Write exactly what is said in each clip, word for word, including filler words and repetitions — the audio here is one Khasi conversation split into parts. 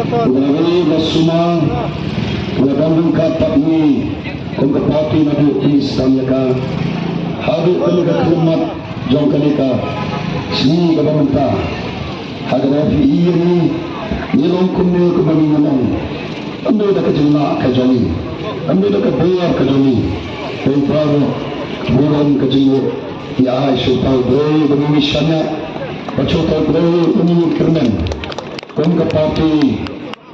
Uba la ri ba sumar, uba la don ryngkat bad ngi kum ka party naduh ba ngi sdang ïa ka haduh kane ka khyllipmat jong kane ka sngi kaba mynta. Ha kaba phi ïohi ngi long kumne kumba ngi long. Ym dei da ka jinglah ka jong ngi, ym dei da ka bor ka jong ngi. Hynrei baroh burom ka jingmut ngi ai sha uta U Blei ba ngi shaniah, bad sha uta U Blei ba ngi kyrmen kum ka party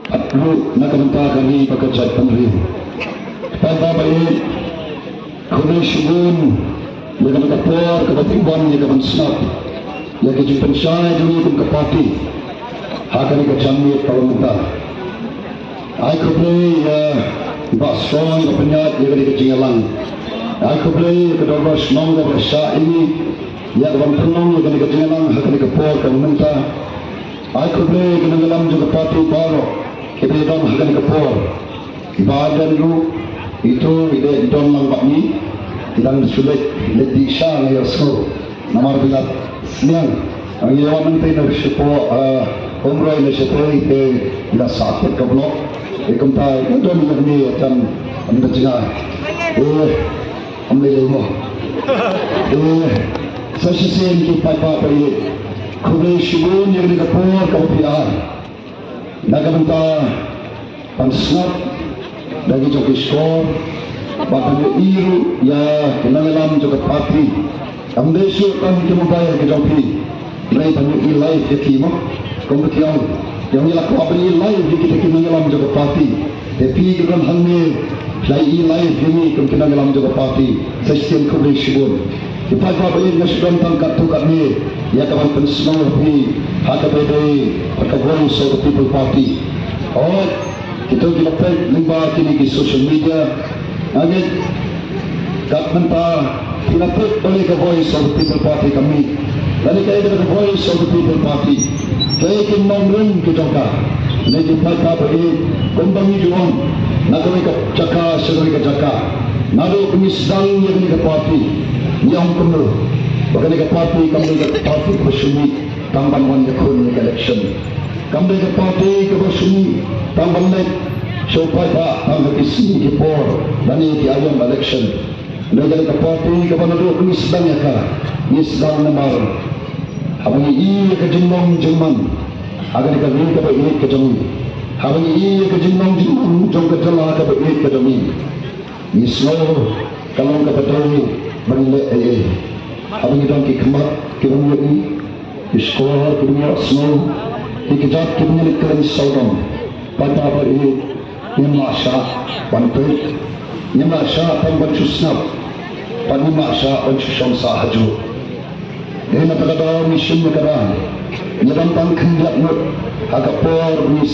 bad ruh na ka bynta ka ri bad ka jaitbynriew. Paidbah ba ïeit, khublei shibun ïa kane ka por kaba phi wan ïa ka ban sngap ïa ka jingpynshai jong ngi kum ka party ha kane ka janmiet kaba mynta. Ai khublei ïa i Bah Strong ba pynïaid ïa kane ka jingïalang. Ai khublei ïa ka Dorbar Shnong kaba la shah ïa ngi ïa ka ban pynlong ïa kane ka jingïalang ha kane ka por kaba mynta. Ai khublei ïa ki nongïalam jong ka party baroh kiba ïadon ha kane ka por. I Bah Ardent ruh, ito i dei i don lang bad ngi, i dang shu leit, leit dih sha, nga ïohsngew. Namar ba la sniang, nga ïoh mynta na shapoh, eh, Umroi na shapoh, te i la sah peit ka block. Te kumta i don ïa ngi ïa kan ym da jngai. Eh, Ym lei lei mo. Eh, sa shisien ki paidbah ba ïeit, khublei shibun ïa kane ka por kaba phi ai na ka bynta ban sngap da ki jong ki shkor, bad ban ïohi ruh ïa ki nongïalam jong ka party. Ym dei shuh tang ki mobile ki jong phi. Hynrei ban ïohi live ïa ki mo. Kum ba ki ong, ïa ngi la kwah ban ïohi live ïa kita ki nongïalam jong ka party. Te phi ki don hangne, phi la ïohi live ïa ngi kum ki nongïalam jong ka party. Sa shisien khublei shibun. Ki paidbah ba ïeit, nga shu don tang katto katne ïa ka ban pynsngew ïa phi ha kaba ïadei bad ka Voice of the People Party. Hooid, kito ki la peit lyngba kine ki social media. Nga ngeit kat mynta phi la peit balei ka Voice of the People Party ka mih. Lane kaei kata ka Voice of the People Party. Kaei ki nongrim ki jong ka. Lane ki paidbah ba ïeit, kumba ngi ju ong, na kawei ka jaka sha kawei ka jaka, naduh ba ngi sdang ïa kane ka party, ngi ong kumno ba kane ka party kam dei ka party kaba shu mih tang ban wan ïakhun ïa ka election. Kam dei ka party kaba shu mih tang ban leit sha u paidbah tang ha ki sngi ki por lane ki aïom election. Ngi dei ka party kaba naduh ba ngi sdang ïa ka, ngi sdang namar haba ngi ïohi ïa ka jinglong jingman ha kane ka ri kaba ïeit ka jong ngi, haba ngi ïohi ïa ka jinglong jingman jong ka jylla kaba ïeit ka jong ngi, ngi sngew ka long kaba dei ban leh ei ei. Haba ngi don ki khmat kiba ngi ïohi, ki shkor kiba ngi ïohsngew, ki kjat kiba ngi leit kren sawdong, paidbah ba ïeit, ngim lah shah ban peit, ngim lah shah tang ban shu sngap, bad ngim lah shah ban shu shong sah hajuh. Dei na kata ka daw ngi shim ïa ka rai, ngi don tang khyndiat ngut ha ka por ngi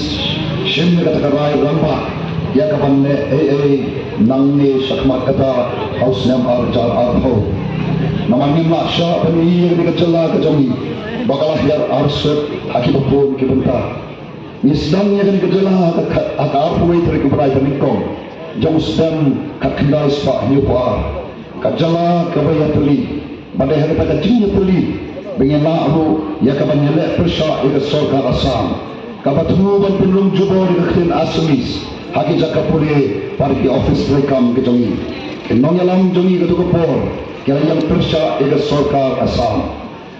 shim ïa kata ka rai rangbah ïa ka ban leh ei ei nangne shakhmat kata ha u snem ar hajar arphew. Namar ngim lah shah ban ïohi ïa kane ka jylla ka jong ngi ba ka la hiar arsut ha kiba bun ki bynta. Ngi sdang ïa kane ka jylla ha ka, ha ka arphew wei tarik u bnai ba nyngkong jong u snem khatkhyndai spah hynñiewphew ar. Ka jylla kaba ïatylli, ba dei ha kata ka jingïatylli ba ngi lah ruh ïa ka ban ïaleh pyrshah ïa ka sorkar Assam, kaba thmu ban pynrung jubor ïa ka ktien Assamese ha ki jaka pule bad ki office treikam ki jong ngi. Ki nongïalam jong ngi kato ka por ki la ïeng pyrshah ïa ka sorkar Assam.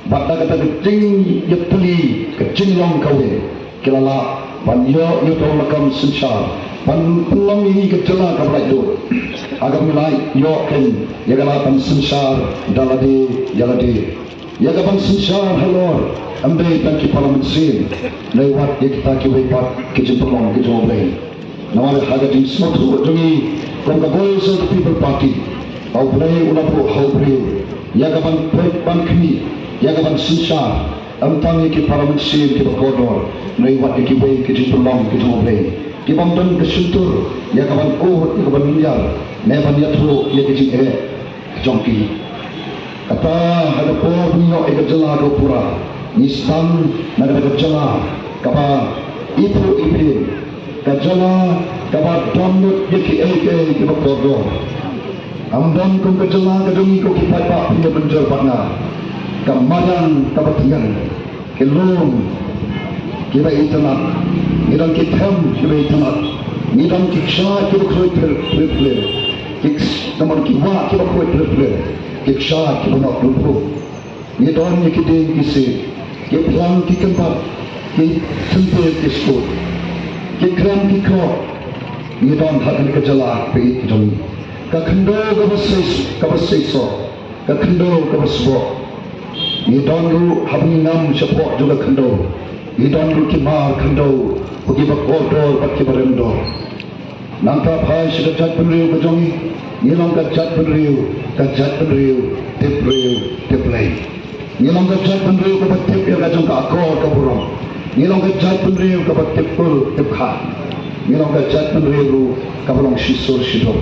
Bad da kata ka jingïatylli, ka jinglong kawei, ki la lah ban ïoh ïa uto u lakam synshar ban pynlong ïa ngi ka jylla kaba laitluid. Ha kaba ngi la ïoh kein ïa ka lad ban synshar da lade ïa lade. Ïa ka ban synshar halor, ym dei tang ki parliamentarian, hynrei wat ïa kita kiwei pat ki jingpynlong ki jong U Blei. Namar ha ka jingsngewthuh jong ngi kum ka Voice of the People Party, ba U Blei u la buh ha u briew ïa ka ban peit ban khmih, ïa ka ban synshar, ym tang ïa ki parliamentarian kiba kordor, hynrei wat ïa kiwei ki jingpynlong ki jong U Blei, ki bym don ka shyntur ïa ka ban ud, ïa ka ban lynñiar, ne ban ïathuh ïa ki jingeh jong ki. Kata ha ka por ba ngi ïoh ïa ka jylla kaba pura, ngi sdang na kata ka jylla kaba iphuh iphieng, ka jylla kaba don lut ïa kiei kiei kiba kordor. Ym don kum ka jylla ka jong ngi ko ki paidbah, phin ïa mynjur bad nga, ka mariang kaba thngan, ki lum kiba itynnad, Ngi don ki them kiba ïeit tyrnat. Ngi don ki kshaid kiba khuid plir plir. Ki kshaid kiba khuid plir plir. Ki kshaid kiba nok ruh. Ngi don ïa ki dieng ki siej, ki phlang ki kynbat, ki syntiew ki skud, ki krem ki krot. Ngi don ha kane ka jylla ba ïeit jong ngi. Ka khyndew kaba seisoh, kaba seisoh, ka khyndew kaba sboh. Ngi don ruh haba ngi ngam shapoh jong ka khyndew. Ngi don ruh ki mar khyndew, kiba kordor bad kiba remdor. Nangta phai sha ka jaitbynriew ka jong ngi. Ngi long ka jaitbynriew, ka jaitbynriew tip briew tip Blei. Ngi long ka jaitbynriew kaba tip ïa ka jong ka akor ka burom. Ngi long ka jaitbynriew kaba tip kul tip kha. Ngi long ka jaitbynriew ruh kaba long shisur shidur.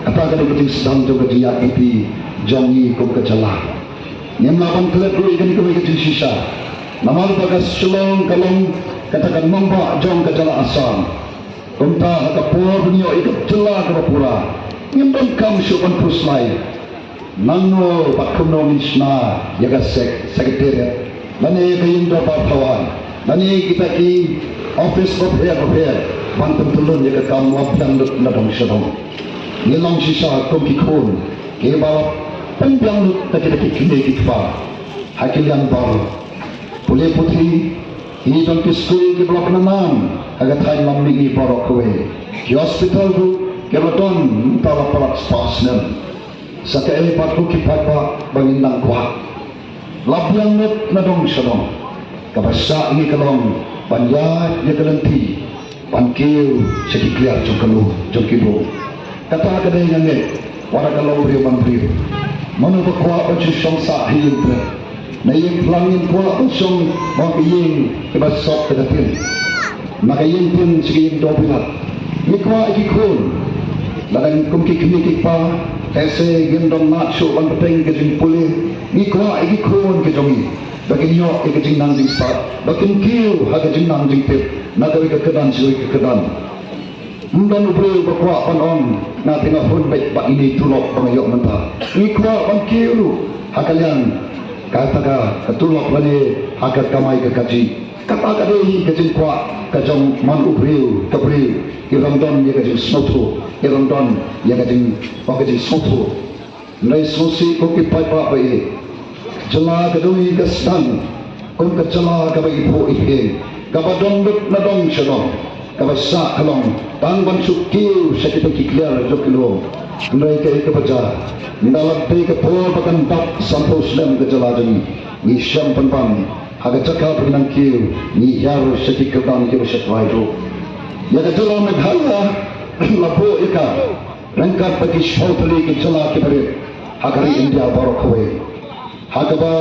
Kata ka dei ka jingsdang jong ka jingïaid lynti jong ngi kum ka jylla. Ngim lah ban klet ruh ïa kane kawei ka jingshisha. Namar ba ka Shillong ka long kata ka nongbah jong ka jylla Assam. Kumta ha ka por ba ngi ïoh ïa ka jylla kaba pura, ngim donkam shuh ban pyrshah. Nangno bad kumno ngin shna ïa ka sek-, secretariat, lane ïa ka ïing dorbar thawaiñ, lane kita ki office bapher bapher ban pyntyllun ïa ka kam lap biang lut na dong sha dong. Ngi long shisha kum ki khun kiba la pynbiang lut da kita ki kmie ki kpa ha ki liang baroh. Pule puthi, ngi don ki skul kiba la pyndonkam ha ka thaiñ lam mihngi baroh kawei. Ki hospital ruh kiba la don mynta la palat spah snem. Sa kaei pat ko ki paidbah ba ngin nang kwah? Lap biang lut na dong sha dong. Kaba shah ngi ka long ban ïaid ïa ka lynti ban kiew sha ki kliar jong ka lum jong ki lum. Kata ka dei nga ngeit, wat la ka long briew man briew. Mano ba kwah ban shu shong sah ha ïing pyrthei? Na ïing phlang ngin kwah ban shong bad ka ïing kaba sop da ka tin. Na ka ïing tin sha ka ïing dewbilat. Ngi kwah ïa ki khun, lada kum ki kmie ki kpa, te se ngim don lad shuh ban bteng ka jingpule. Ngi kwah ïa ki khun ki jong ngi ba kin ïoh ïa ka jingnang jingstad, ba kin kiew ha ka jingnang jingtip na kawei ka kyrdan sha kawei ka kyrdan. Ym don u briew ba kwah ban ong, nga te nga hun beit bad ine i tulop ba nga ïoh mynta. Ngi kwah ban kiew ruh ha ka liang kata ka, ka tulop lane ha ka kamai ka kajih. Kata ka dei ka jingkwah ka jong man u briew ka briew. Ki rang don ïa ka jingsngewthuh, ki rang don ïa ka jing, ka jingsngewthuh. Hynrei sngewsih ko ki paidbah ba ïeit, jylla ka dei ka sdang kum ka jylla kaba iphuh iphieng, kaba don lut na dong sha dong, kaba shah ka long tang ban shu kiew sha kita ki kliar jong ki lum. Hynrei kaei kaba jia, ynda la dei ka por ba kan dap sanphew snem ka jylla jong ngi, ngi shem pynban ha ka jaka ba ngi nang kiew, ngi hiar sha ki kyrdan kiba sha trai ruh. Ïa ka jylla Meghalaya la buh ïa ka ryngkat bad ki shiphew tylli ki jylla kiba rit ha ka ri India baroh kawei. Ha kaba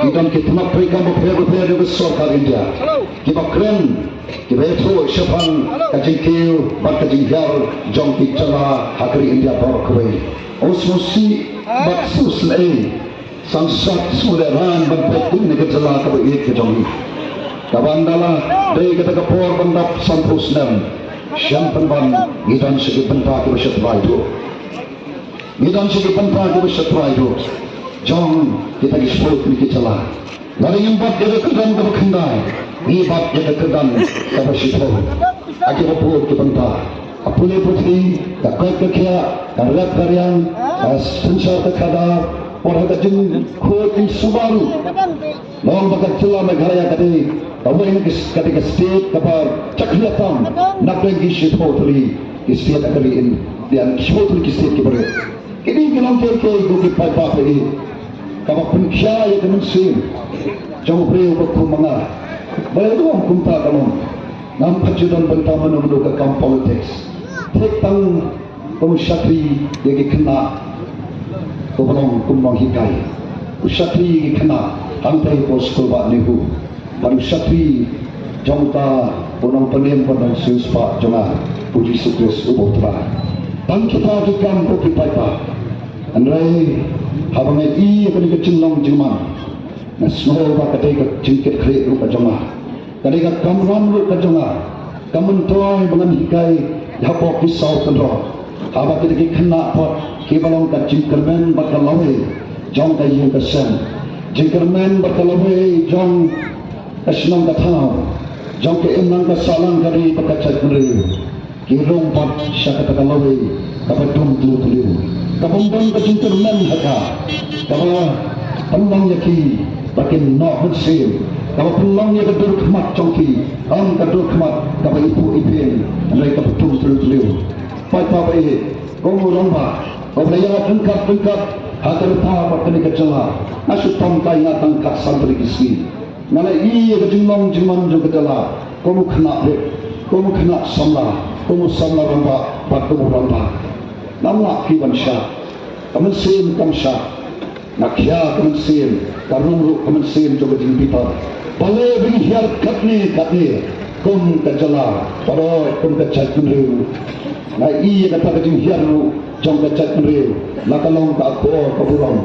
ki don ki tnat treikam bapher bapher jong ka sorkar India kiba kren, kiba ïathuh shaphang ka jingkiew bad ka jinghiar jong ki jylla ha ka ri India baroh kawei. U sngewsih bad sngewsynei, sangsat sngewlehrain ban peit ïa kane ka jylla kaba ïeit ka jong ngi. Kaba ynda la dei kata ka por ban dap sanphew snem, shem pynban ngi don sha ki bynta kiba sha trai duh. Ngi don sha ki bynta kiba sha trai duh jong kita ki shiphew tylli ki jylla. Lada ngim bat ïa ka kyrdan kaba khyndai, ngi bat ïa ka kyrdan kaba shiphew. Ha kiba bun ki bynta, ka pule puthi, ka koit ka khiah, ka rep ka riang, ka synshar ka khadar, bad ha ka jingkhuid jingsuba ruh. Long ba ka jylla Meghalaya ka dei kawei na ki, ka dei ka state kaba jakhlia tam napdeng ki shiphew tylli ki state ha ka ri India, ki shiphew tylli ki state kiba rit. Kine ki long kiei kiei ko ki paidbah ba ïeit, kaba pynkhia ïa ka mynsiem jong u briew ba kum ma nga. Balei ruh kumta ka long? Ngam pat ju don bynta mano mano ka kam politics. Thik tang kum u shakri ïa ki khynnah, uba long kum u nonghikai. U shakri ïa ki khynnah hangtei hapoh skul bah NEHU. Bad u shakri jong uta u nongpynim bad u nongsiewspah jong nga, U Jisu Khrist uba u Trai. Tang kita ki kam ko ki paidbah. Hynrei haba nga ïohi ïa kane ka jinglong jingman, nga sngew ba ka dei ka jingkitkhlieh ruh ka jong nga. Ka dei ka kamram ruh ka jong nga. Ka myntoi ba ngan hikai hapoh ki saw kynroh. Haba kita ki khynnah pat kiba long ka jingkyrmen bad ka lawei jong ka ïing ka sem, jingkyrmen bad ka lawei jong ka shnong ka thaw. jong ka imlang ka sahlang ka ri bad ka jaitbynriew ki rung pat sha kata ka lawei kaba dum tliw tliw, kaba ym don ka jingkyrmen ha ka, kaba pynlong ïa ki ba kin noh mynsiem, kaba pynlong ïa ka dur khmat jong ki ym ka dur khmat kaba iphuh iphieng, hynrei kaba dum tliw tliw. Paidbah ba ïeit, kum u rangbah uba la ïaid ryngkat ryngkat ha ka rta bad kane ka jylla, nga shu tam kai nga tang khatsan tylli ki sngi. Nga la ïohi ïa ka jinglong jingman jong ka jylla kum u khynnah beit, kum u khynnah samla, kum u samla rangbah bad kum u rangbah. Ngam lah ki ban shah, ka mynsiem kam shah. Nga khia ka mynsiem, ka rung ruh ka mynsiem jong ka jingbitar. Balei ba ngi hiar katne katne kum ka jylla, baroh kum ka jaitbynriew. Nga ïohi ïa kata ka jinghiar ruh jong ka jaitbynriew, la ka long ka akor ka burom.